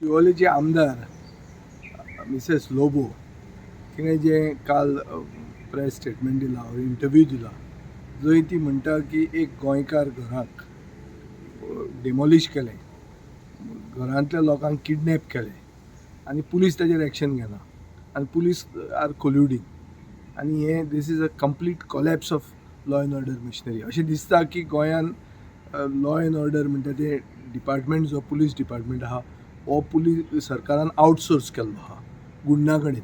शिवोलेचे आमदार मिसेस लोबो तिणें जें काल प्रेस स्टेटमेंट दिलां, इंटरव्यू दिला, जंय ती म्हणटा की एक गोंयकार घराक डिमॉलिश केलें, घरांतल्या लोकांक किडनॅप केलें आनी पुलीस ताजेर एक्शन घेना आनी पुलीस आर कोल्युडींग आनी हें this is a complete collapse of law and order machinery. अशें दिसता की गोंयान लॉ एंड ऑर्डर म्हणटा तें डिपार्टमेंट, जो पुलीस डिपार्टमेंट आहा, हो पुलीस सरकारान आउटसोर्स केल्लो आहा गुंडा कडेन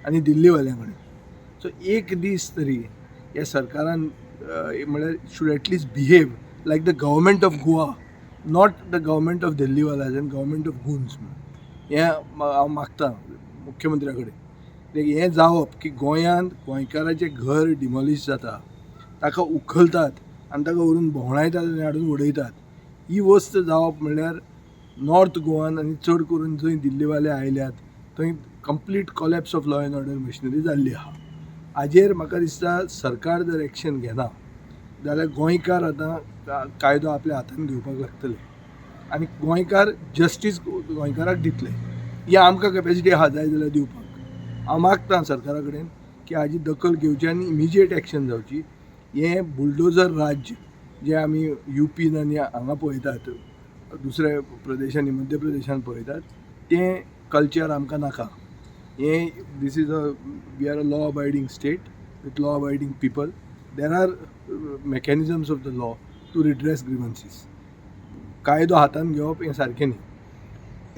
आनी दिल्लीवाल्यां कडेन. सो एक दीस तरी ह्या सरकारान म्हळ्यार should at least behave like the government of Goa, not the government of दिल्लीवालाज and government of goons. हें हांव मागता मुख्यमंत्र्या कडेन, कित्याक हें जावप की गोंयांत गोंयकाराचें घर डिमॉलिश जाता, ताका उखलतात आनी ताका व्हरून भोंवडायतात आनी हाडून उडयतात, ही वस्त जावप म्हणल्यार नॉर्थ गोवान आनी चड करून जंय दिल्लीवाले आयल्यात थंय complete collapse of law and order machinery जाल्ली आहा. हाजेर म्हाका दिसता सरकार जर एक्शन घेना जाल्यार गोंयकार आतां कायदो आपल्या हातान घेवपाक लागतले आनी गोंयकार जस्टीस गोंयकाराक दितले. ही आमकां कॅपेसिटी आहा जाय जाल्यार दिवपाक. हांव मागता सरकारा कडेन की हाजी दखल घेवची आनी इमिजिएट एक्शन जावची. हें बुलडोजर राज्य जें आमी युपीन आनी हांगा पळयतात, दुसऱ्या प्रदेशांनी, मध्य प्रदेशान पळयतात, तें कल्चर आमकां नाका. हें this is a we are a law abiding state with law abiding people. There are mechanisms of the law to redress grievances. कायदो हातान घेवप हें सारकें न्ही.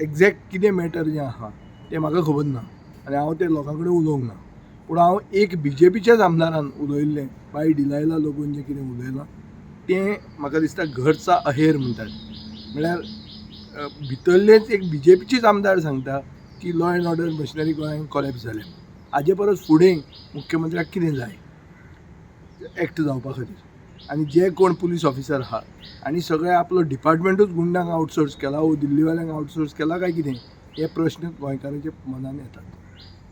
एग्जॅक्ट कितें मॅटर जें आहा तें म्हाका खबर ना आनी हांव ते लोकां कडेन उलोवंक ना, पूण हांव एक बीजेपीच्याच आमदारान उलयल्लें, बाय डिलायला लोबोन जें कितें उलयलां तें म्हाका दिसता घरचा अहेर म्हणटात. म्हळ्यार भितरलेच एक बीजेपीचेच आमदार सांगता की लॉ एंड ऑर्डर मशिनरी गोंयांत कॉलेप्स जाल्या. हाजे परस फुडें मुख्यमंत्र्याक कितें जाय एक्ट जावपा खातीर? आनी जे कोण पुलीस ऑफिसर आहा आनी सगळे आपलो डिपार्टमेंटूच गुंडांक आउटसोर्स केला वो दिल्लीवाल्यांक आउटसोर्स केला काय कितें, हे प्रश्न गोंयकारांच्या मनान येतात.